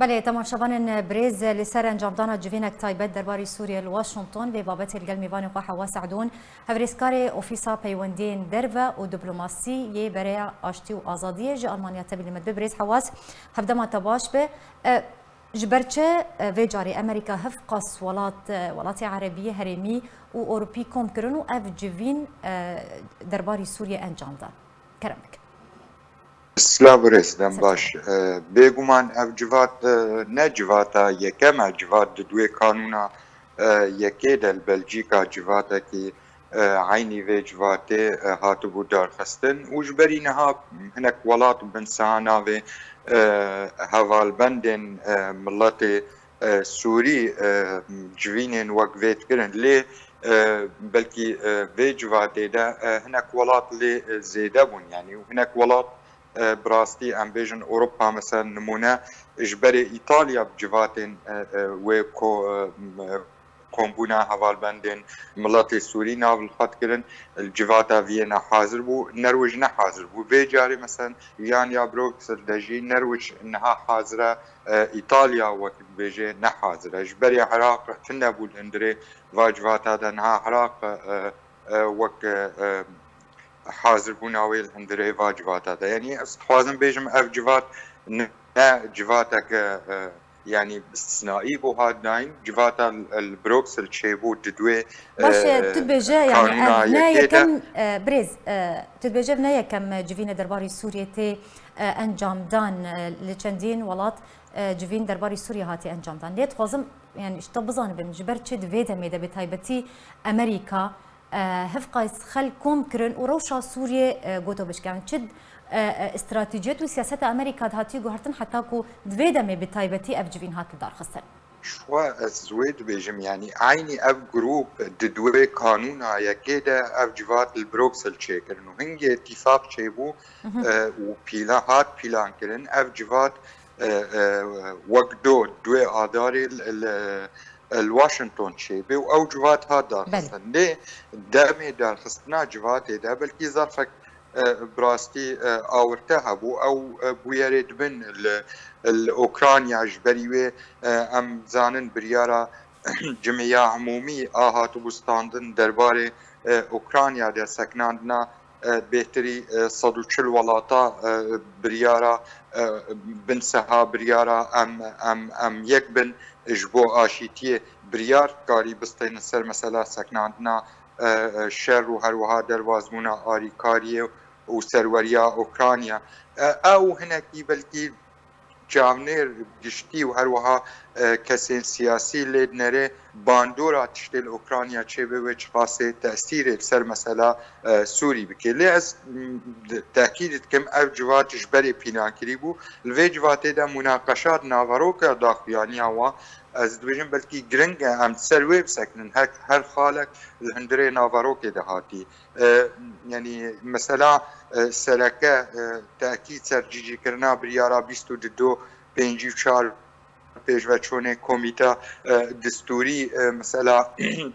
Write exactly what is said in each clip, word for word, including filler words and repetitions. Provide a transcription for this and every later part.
Belê, temaşevanên birêz, li ser encamdana civînek taybet derbarî Sûriyê li Washington vê babetê li gel mêvanê xwe Hewa Se'dûn, hevrêzkarê Ofîsa Peywendiyên Derve û Diplomasî yê Bereya Aştî û Azadiyê ji Almanya tevî li me dibe. Birêz Hewas, hevdema te baş be. E, ji ber çi, e, vê carê Amerîka hevqas welat, e, welatê Erebî, herêmî û Ewropî kom kirin û ev civîn, e, derbarî Sûriyê encam dan? Kerem bikin. Silav û rêz, dem baş. E, bêguman ev civat, e, ne civata yekem e, civat di duê kanûna, e, yekê de li Belcîka civatekî, e, eynî vê civatê, e, hatibû darxistin û ji berî niha hinek welat binsiha navê, e, hevalbendên, e, miletê, e, Sûrî, e, civînên wek vê dikirin. Lê, e, belkî, e, vê civatê de, e, hinek welat lê, e, zêde bûn, yanî û hinek welat, e, bi rastî em bêjin Ewropa, mesela nimûne, ji berê Îtalya bi civatên, e, e, wê ko-, e, m-, e, kombûna hevalbendên miletê Sûrî nav li xwe dikirin, li civata Viyena hazir bû, Nerwij ne hazir bû. Vê carê, mesela, yan ya Bruksel de jî Nerwij niha hazir e, e, Îtalya wek dibêje ne hazir e. Ji berê Iraq tune bû li hundirê va civata de, niha Iraq, e, e, wek, e, e, hazirbûna wê li hundirê va civata de. Yanî ez dixwazim bêjim ev civat ne, ne civatek, e, e, yanî istisnaî bû hat dayîn. Civata li, li Bruksel çêbû di duê, Baş e, e, tu dibêje, yanî kanûna ev ne yekê de. Yekem, e, birêz, e, tu dibêje ev ne yekem, e, civîne derbarî Sûriyê tê, e, encamdan, e, li çendîn welat, e, civîn derbarî Sûriyê hatiye encamdan. Lê dixwazim, yanî ji te bizanibim, ji ber çi di vê demê de bi taybetî Amerîka, e, hevqas xelk kom kirin û rewşa Sûriyê, e, goto bişkevin. Çi, e, e, stratejiyet û siyaseta Amerîka dihatî guhertin heta ku di vê demê bi taybetî ev civîn hat lidarxistin? Ji xwe ez wê dibêjim, yanî eynî ev grûp di duê kanûna yekê de ev civat li Bruksel çêkirin û hingê tîfaq çêbû, Mhm. e, û pîla-, hat pîlankirin. Ev civat, e, e, wek do duê adarê li, li, li Washington çêbê û ew civat hat darxistin. Belê. Lê demê darxistina civatê de belkî zerfek, e, bi rastî, e, awirte hebû. Ew, e, bûyerê dibin li, li Ukrayna, ji berî wê, e, em zanin biryara Cimiya Umûmî a hatibû standin derbarê, e, Ukrayna de sekinandina, e, bêhtirî, e, sed û çil welata, e, biryara, e, binseha biryara em, em, em yek bin ji bo aşîtiyê biryar karî bistênin ser mesela sekinandina, e, e, şer û her wiha derbazbûna arîkariyê û serweriya Ukrayna. E, ew hinekî belkî çavnêr giştî û her wiha, e, kesên siyasî lê dinerê bandora tiştê li Ukrayna çêbe wê çiqasê tesîrê li ser mesela, e, Sûrî bike. Lê ez, m, de-, tekîd dikim, ev civat ji berê pîlankirî bû. Li vê civatê de munaqeşa di naveroka daxuyaniya wan, ez dibêjim belkî giring e em ser wê bisekinin. Her, her xalek li hundirê naverokê de hatî. E, yanî mesela, e, sereke, e, tekîd ser cîcîkirina biryara bîst û du pêncî û çar pêşveçûnê komîta, e, distûrî, e, mesela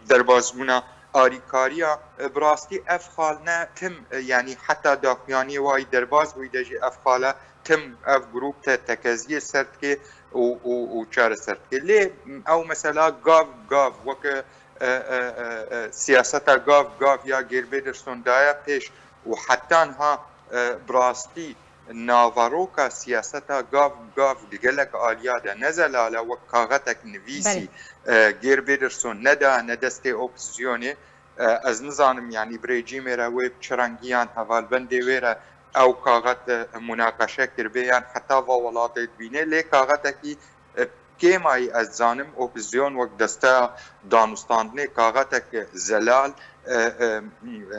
derbazbûna arîkariya, e, bi rastî ev xal ne tim, e, yanî heta daxuyaniyê wayî derbaz bûyî de jî ev xale tim ev grûp te tekeziyê ser dike û, û, û çareser dike. Lê ew mesela gav gav weke, e, e, e, e, siyaseta gav gav ya Geir Pedersen daye pêş û heta niha, e, bi rastî naveroka siyaseta gav gav di gelek aliya de ne zelal e, wek kaxetek nivîsî, Belê. e, Geir Pedersen neda ne destê opozîsyonê. E, ez nizanim, yanî bi rejîmê re wê bi çi rengiyan hevalbendê wê re ew kaxet, e, munaqeşe kiribê yan heta va welatê dibînê, lê kaxetekî, e, kêmayî ez zanim opozîsyon wek desteya danûstandinê kaxetek zelal, e, e, e,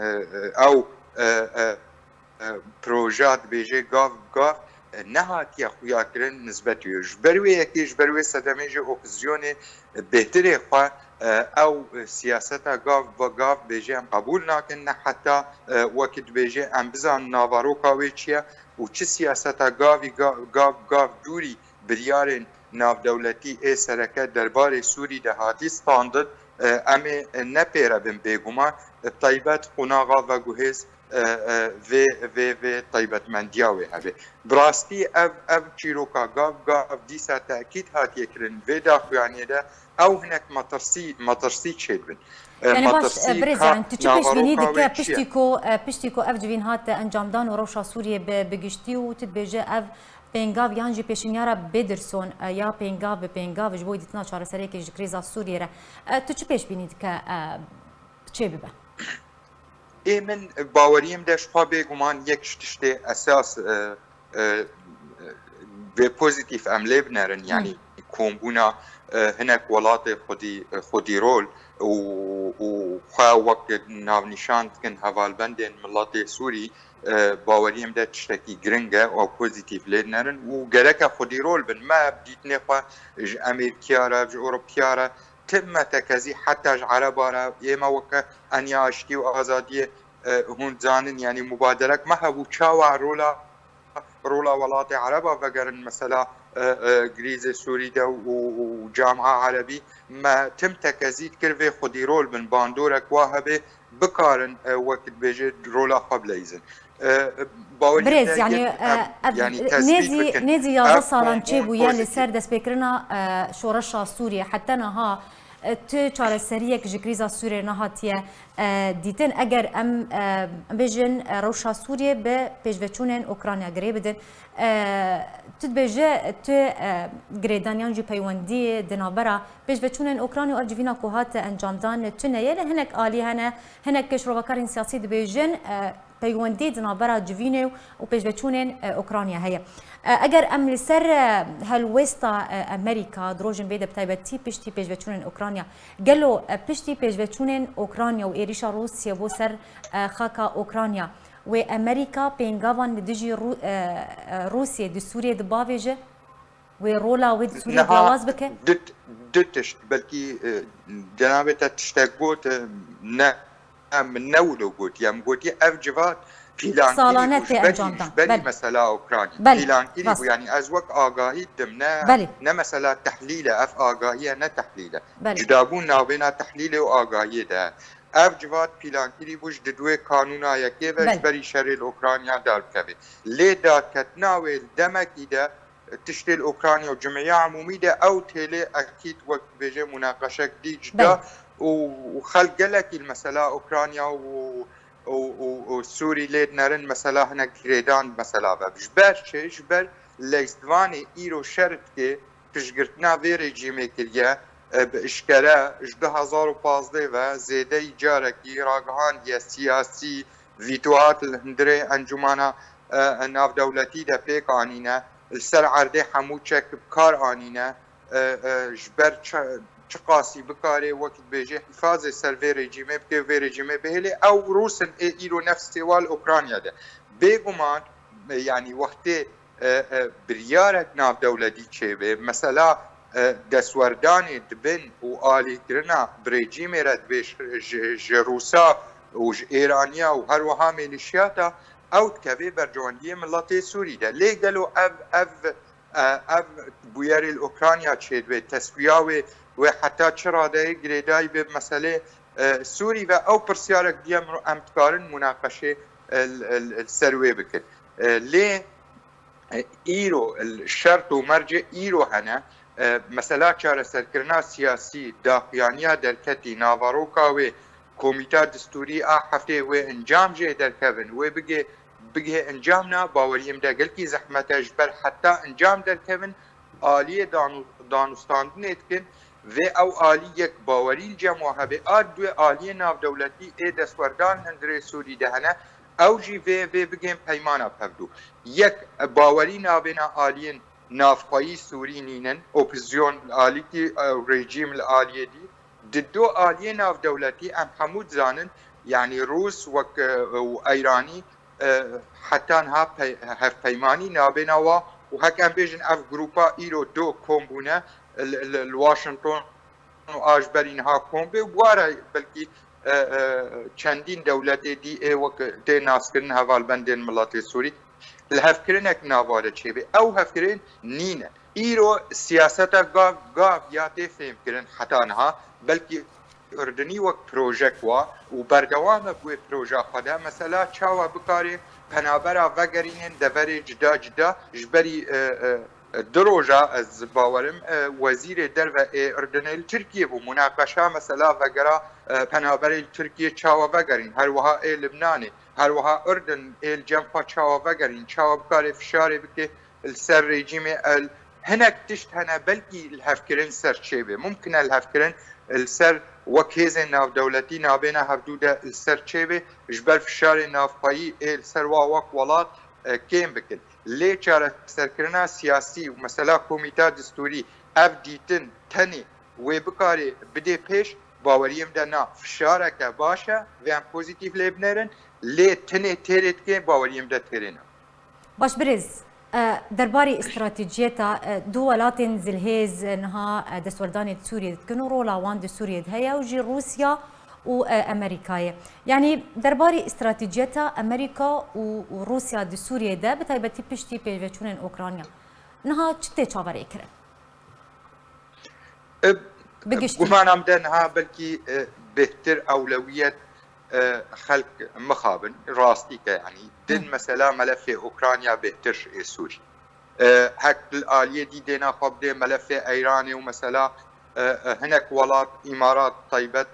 e, ew, e, e, e, proja dibêje gav gav, e, nehatiye xuyakirin nisbetî wê. Ji ber wê yekê, ji ber wê sedemê jî opozîsyonê, e, bêhtirê xwe, e, ew, e, siyaseta gav bi gav bêje em qebûl nakin, ne heta, e, wekî dibêje em bizanin naveroka wê çi ye û çi siyaseta gavî ga-, gav gav dûrî biryarên navdewletî ê sereke derbarê Sûrî de hatî standin, e, em ê, e, ne pê re bin bêguman, e, bi taybet qonaxa veguhêz, e, e, vê, vê, vê taybetmendiya wê hebe. Bi rastî ev, ev çîroka gav, gav dîsa tekîd hatiye kirin vê daxuyaniyê de ew hinek metirsî, metirsî çêdibin. E, Yani baş, metirsî e, birêz, ka yani tu çi pêşbînî naveroka dike wê çi ye? Piştî ku, e, piştî ku ev civîn hate encamdan û rewşa Sûriyê bi, bi giştî û tu dibêje ev pêngav yan jî pêşinyara bêdirson, e, ya pêngav bi pêngav ji bo dîtina çareseriyekê ji krîza Sûriyê re. E, tu çi pêşbînî dike, e, çê bibe? Ê min baweriyê min de ji xwe bêguman yek ji tiştê esas, e, e, vê pozîtîf em lê binerin, Hmm. yanî kombûna, e, hinek welatê xwedî, xwedî rol û, û xwe wek navnîşan dikin hevalbendên miletê Sûrî, e, baweriyê min de tiştekî giring e û pozîtîf lê dinerin û gereke xwedî rol bin. Me bi dîtinê xwe ji Amerîkiya re, ji Ewropiya re, tim me tekezî heta ji Ereba re, ê me weke eniya aştî û azadiyê, e, hûn dizanin, yanî mubaderek me hebû, çawa rola, rola welatê Ereba vegerin, mesela, e, e, krîzê Sûrî de û, û, û camia Erebî, me tim tekezî dikir vê xwedî rol bin, bandorek wa hebe, bikarin, e, wek dibêje rola xwe bileyzin. E, baweriyê Birêz, me yani, yek, e, em, ev yani tespît nêzî, bikin. Nêzî yazdeh Ev salan kom-, çêbûye li pozîtîf. Ser destpêkirina, e, şoreşa Sûriyê. Heta niha, e, tu çareseriyek ji krîza Sûriyê nehatiye, e, dîtin. Eger em, e, em bêjin, e, rewşa Sûriyê bi pêşveçûnên Ukrayna girê bidin, e, tu dibêje tu, e, girêdaniyan jî peywendiyê di navbera pêşveçûnên Ukrayna û ev civîna ku hate encamdan tune ye. Lê hinek alî hene, hinek şrovakarên siyasî dibêjin, e, peywendî di navbera civînê û pêşveçûnên, e, Ukrayna heye. E, eger em li ser, e, helwêsta, e, Amerîka di rojên vê de bi taybetî piştî pêşveçûnên Ukrayna, gelo, e, piştî pêşveçûnên Ukrayna û êrîşa Rûsya bo ser, e, xaka Ukrayna, wê Amerîka pêngavan li dijî Rû-, e, e, Rûsyê di Sûriyê de bavêje? Wê rola wê di Sûriyê Niha derbas bike? Du, du tişt, belkî, e, cenabê te tiştek got, e, ne, min ne wilo gotiye. Em gotiye ev civat pîlankirî Salane bû tê ji berî, encamdan. Ji berî Belê. Mesela Ukrayna. Belê, Pîlankirî rast. Bû, yanî ez wek agahî didim, ne, Belê. Ne mesela tehlîl e, ev agahî ye, ne tehlîl e. Belê. Cudabûn navbêna tehlîlê û agahiyê de. Ev civat pîlankirî bû ji di duê kanûna yekê ve Belê. Ji berî şerê li Ukrayna derbikeve. Lê darketina wê li demekî de tiştê li Ukrayna û cimiya emûmî de ew têlê ekîd wek dibêje munaqeşek dî cida Belê. Û, û xelk gelekî li mesela Ukrayna û, û, û, û Sûrî lê dinerin mesela hinek girêdan mesela ve. Ji ber çi? Ji ber Leyzdivanê îro şer dike piştgirtina vê rejîmê kiriye, e, bi eşkere ji du hezar û pazdeh ve zêdeyî carekî ragihandiye siyasî vîto hat li hundirê encûmana, e, navdewletî de pêk anîne, li ser erdê hemû çek bi kar anîne, e, e, ji ber çi, çiqasî bikare wek dibêje hîfazê ser vê rejîmê bike, vê rejîmê bihêle. Ew Rûs in ê îro nefsê wa li Ukrayna de. Bêguman, e, yanî wextê, e, e, biryarek navdewletî çêbe, mesela, e, destwerdanê di bin û alîkirina bi rejîmê re dibê ji, ji, ji Rûsa û ji Êraniya û her wiha mêlîşiyata, ew dikeve berjewendiyê miletê Sûrî de. Lê gelo ev, ev, e, ev bûyerê li Ukrayna çêdibe, teswiya wê, wê heta çi radeyê girêdayî be bi meselê, e, Sûrî ve? Ew pirsiyarek diye em, em dikarin munaqeşê, e, li, li, li ser wê bikin. E, lê, e, îro l-, şert û mercê îro hene, e, mesela çareserkirina siyasî, daxuyaniya derketî, navaroka wê, komîta distûrî a heftê wê encam jê derkevin, wê bigê, bigê encam na, baweriyê min de gelkî zehmet e, ji ber heta encam derkevin, aliyê danu-, danûstandinê dikin, vê ew alî yek bawerî li cem wa hebe, a duê aliyê navdewletî ê destwerdan hundirê Sûrî de hene, ew jî vê, vê bigên peymana pevdû. Yek, bawerî nabêna aliyên navxweyî Sûrî nînin, opozîsyon li alîkî, ew rejîm li aliyê dî, di do aliyê navdewletî em hemû dizanin, yanî Rûs wek, e, û Eyranî, e, heta niha pey-, hevpeymanî nabêna wa û hek em bêjin ev grûpa îro do kom bûne li, li, li Washington û a ji berî niha kom bê û bi wa re belkî, e, e, çendîn dewletê dî ê wek tê naskirin hevalbendên miletê Sûrî li hevkirinek nava de çêbe. Ew hevkirin nîne. Îro siyaseta gav, gav ya tê fêmkirin heta niha, belkî Urdunî wek projek wa û berdewam e bi wê proja xwe de. Mesela çawa bikarê penabera vegerînên deverê cida cida ji berî, e, e, du roja ez bawerim, e, wezîrê derve ê Urdunê li Tirkiyê bû. Munaqeşa mesela vegera, e, penaberê li Tirkiyê çawa vegerîn. Her wiha ê Libnanê, her wiha Urdun ê li cem xwe çawa vegerîn. Çawa bikarê fişarê bike li ser rejîmê el. Hinek tişt hene belkî li hevkirin ser çêbê. Mumkin e li hevkirin li ser wek hêzên navdewletî nabêne hevdû de li ser çêbê, ji ber fişarê navxweyî ê li ser wa wek welat, e, kêm bikin. Lê çareserkirina siyasî û mesela komîta distûrî ev dîtin tenê wê bikarê bidê pêş, baweriyê min de na. Fişareke baş e, vê em pozîtîf lê binêrin, lê tinê têrê dike, baweriyê min de têrê na. Baş birêz, e, derbarê stratejiyeta, e, du welatên zilhêz, e, niha, e, destwerdanê di Sûriyê dikin û rola wan di Sûriyê de heye û jî Rûsya û, e, Amerîkayê. Yanî derbarê stratejiyeta Amerîka û, û Rûsya di Sûriyê de, bi taybetî piştî pêşveçûnên Ukrayna, niha çi tê çaverêkirin? E, bi giştî. Gumana min de niha belkî, e, bêhtir ewlewiyet, e, xelk mixabin, rastî ke, yanî din, hmm, mesela melefê Ukrayna bêhtir ji ê Sûrî. E, hek li aliyê dî dêna xwe bidê melefê Eyranê û mesela, e, e, hinek welat, Îmarat taybet,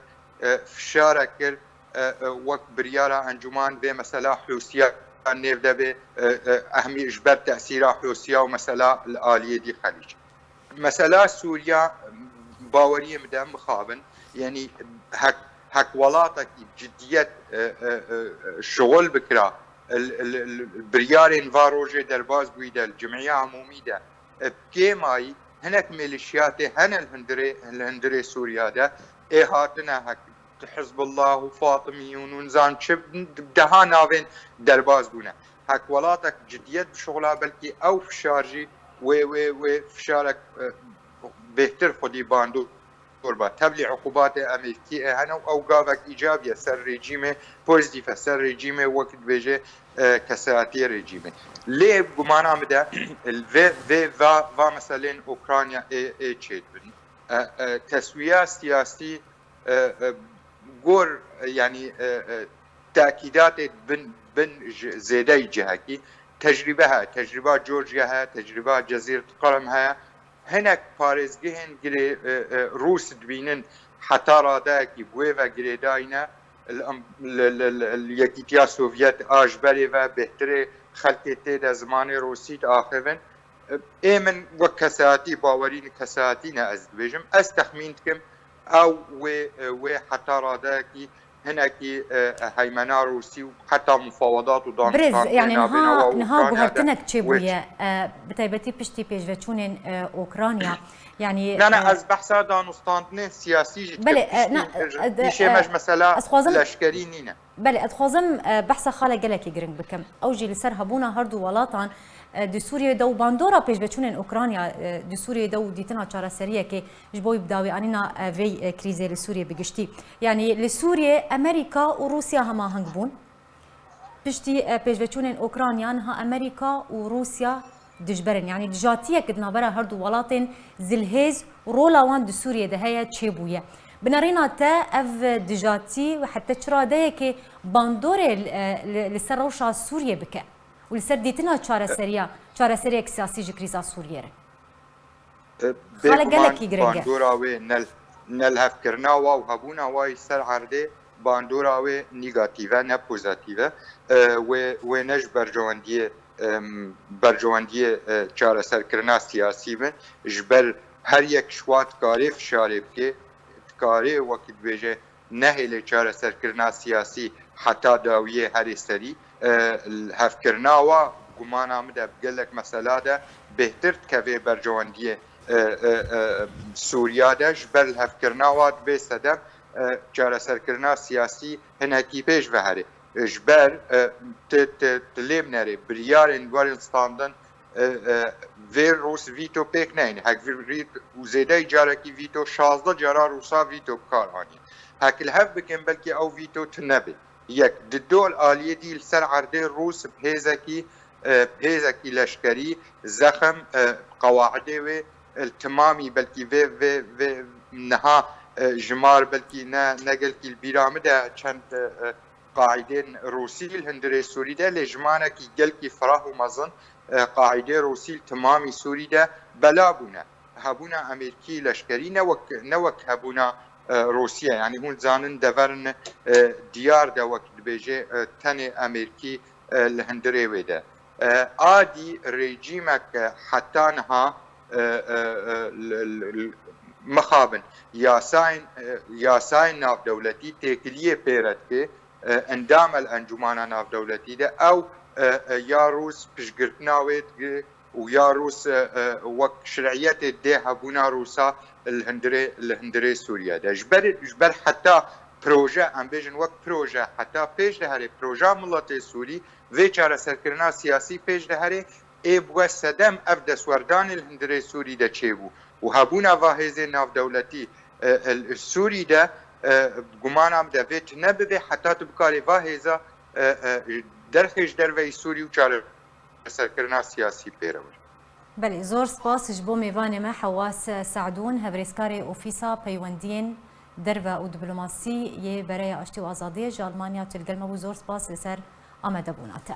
e, fişare kir, e, e, wek biryara encûman vê mesela Hûsiya nêv de bê, e, e, ehmî ji ber tesîra Hûsiya û mesela li aliyê dî Xelîc. Mesela Sûriya, baweriyê min de mixabin, yanî hek, hek welatekî bi cidiyet, e, e, e, şixul bikira, li, li, li biryarên va rojê derbas bûyî de, li cimîya emûmî de, e, bi kêmayî hinek mêlîşiyatê hene li hundirê, li hundirê Sûriya de, ê hatine hek Hizbullah û Fatimiyûn û nizam çi, deha navên derbas bûne. Hek welatek cidiyet bişuxula, belkî ew fişar jî wê, wê, wê fişarek, e, bêhtir xwedî bandor ba. Tevlî uqubatê Amerîkî ê hene û ew gavek îcabî ye ser rejîmê, pozîtîf e ser rejîmê, wek dibêje, e, kesayetiyê rejîmê. Lê gumana min de vê, vê va, va meselên Ukrayna ê, ê çêdibin. E, e, teswiya siyasî, e, e, gor, e, yanî, e, e, tekîdatê bin, bin ji zêdeyî cihekî tecrîbe heye. Tecrîba Georgia heye, tecrîba Cezîret Qirm heye. Hinek parêzgehên girê, e, e, Rûs dibînin heta radeyekî bi wê ve girêdayî ne. Li, li, li, li, li Yekîtiya Sovyet a ji berê ve bêhtirê xelkê tê de zimanê Rûsî diaxivin. Ê min wek kesayetî, bawerî li kesayetî ne, ez dibêjim. Ez texmîn dikim ew wê, wê heta radeyekî hinekî, e, heymena Rûsî û heta mufawedat û danûstandinê navê niha, niha guhertinek çêbûye, e, bi taybetî piştî pêşveçûnên, e, Ukrayna. Yanî, ne, ne, e, ez behsa danûstandinên siyasî jî dikim. Belê, e, ne, e, e, îşê me ji mesela leşkerî nîne. Belê, ez dixwazim, e, behsa xala gelekî giring bikim. Ew jî li ser hebûna her du welatan, e, di Sûriyê de û bandora pêşveçûnên Ukrayna, e, di Sûriyê de û dîtina çareseriyekê ji bo wî bi dawîanîna, e, vê, e, krîzê li Sûriyê bi giştî. Yanî li Sûriyê Amerîka û Rûsya hemaheng bûn. Piştî, e, pêşveçûnên Ukrayna niha Amerîka û Rûsya dijber in. Yanî dijatiyek di navbera her du welatên zilhêz û rola wan di Sûriyê de heye çêbûye. Bi nerîna te ev dijatî heta çi radeyekê bandorê, e, li, li ser rewşa Sûriyê bike û li ser dîtina çareseriya, çareseriyek siyasî ji krîza Sûriyê re? E, xala bêguman gelekî giring e. Bandora wê nel-, nelhevkirina wa û hebûna wa yî ser erdê bandora wê negatîf e, ne pozîtîf e. E, wê, wê ne ji berjewendiyê, em, berjewendiyê, e, çareserkirina siyasî bin, ji ber her yek ji wa dikarê fişarê bike, dikarê wekî dibêje nehêlê çareserkirina siyasî heta dawiyê herê serî. E, hevkirina wa gumana min de bi gelek mesela de bêhtir dikeve berjewendiyê, e, e, e, Sûriya de. Ji ber hevkirina wa dibê sedem, e, çareserkirina siyasî hinekî pêş ve herê. E, ji ber, e, ti, ti, ti lê binerê, biryarên werin standin, e, e, vê Rûs vîto pêk neyne. Hek vî-, vî-, û zêdeyî carekî vîto, şazdeh cara Rûsa vîto bi kar aniye. Hek li hev bikin, belkî ew vîto tune be. Yek, di dol aliyê dî li ser erdê Rûs bi hêzekî, e, bi hêzekî leşkerî zexm, e, qewaidê wê, e, li timamî belkî vê, vê, vê niha, e, jimar belkî ne, ne gelkî li bîra min de çend, e, e, qaîdên Rûsî li hundirê Sûrî de, lê jimanekî gelkî firah û mezin, e, qaîdê Rûsî li timamî Sûrî de bela bûne. Hebûna Amerîkî leşkerî ne wek, ne wek hebûna, e, Rûsî ye. Yanî hûn zanin deverin, e, diyar de wek dibêje, e, tenê Amerîkî, e, li hundirê wê de. E, a dî rejîmek, e, heta niha, e, e, e, l-, l-, l-, mixabin yasayên, e, yasayên navdewletî têkiliyê pê re dike, e, endam el encûmana navdewletî de ew, e, e, ya Rûs piştgirtina wê dike û ya Rûs, e, e, wek şiriyetê dê hebûna Rûsa li hundirê, li hundirê Sûriye de. Ji ber, ji ber heta proje, em bêjin wek proje, heta pêş de herê proja miletê Sûrî, vê çareserkirina siyasî pêş de herê, ê bûe sedem ev destwerdanê li hundirê Sûrî de çêbû û hebûna va hêzên navdewletî, e, e, li Sûrî de, e, gumana min de vê tune bibe, heta tu bikarê va hêza, e, e, derxê ji derveyî Sûrî û çareserkirina siyasî pê re were. Belê, zor spas ji bo mêvanê me Hewas Se'dûn, hevrêzkarê Ofîsa Peywendiyên Derve û Diplomasî yê Bereya Aştî û Azadiyê ji Almanya tu li gel me bû. Zor spas li ser amadebûna te.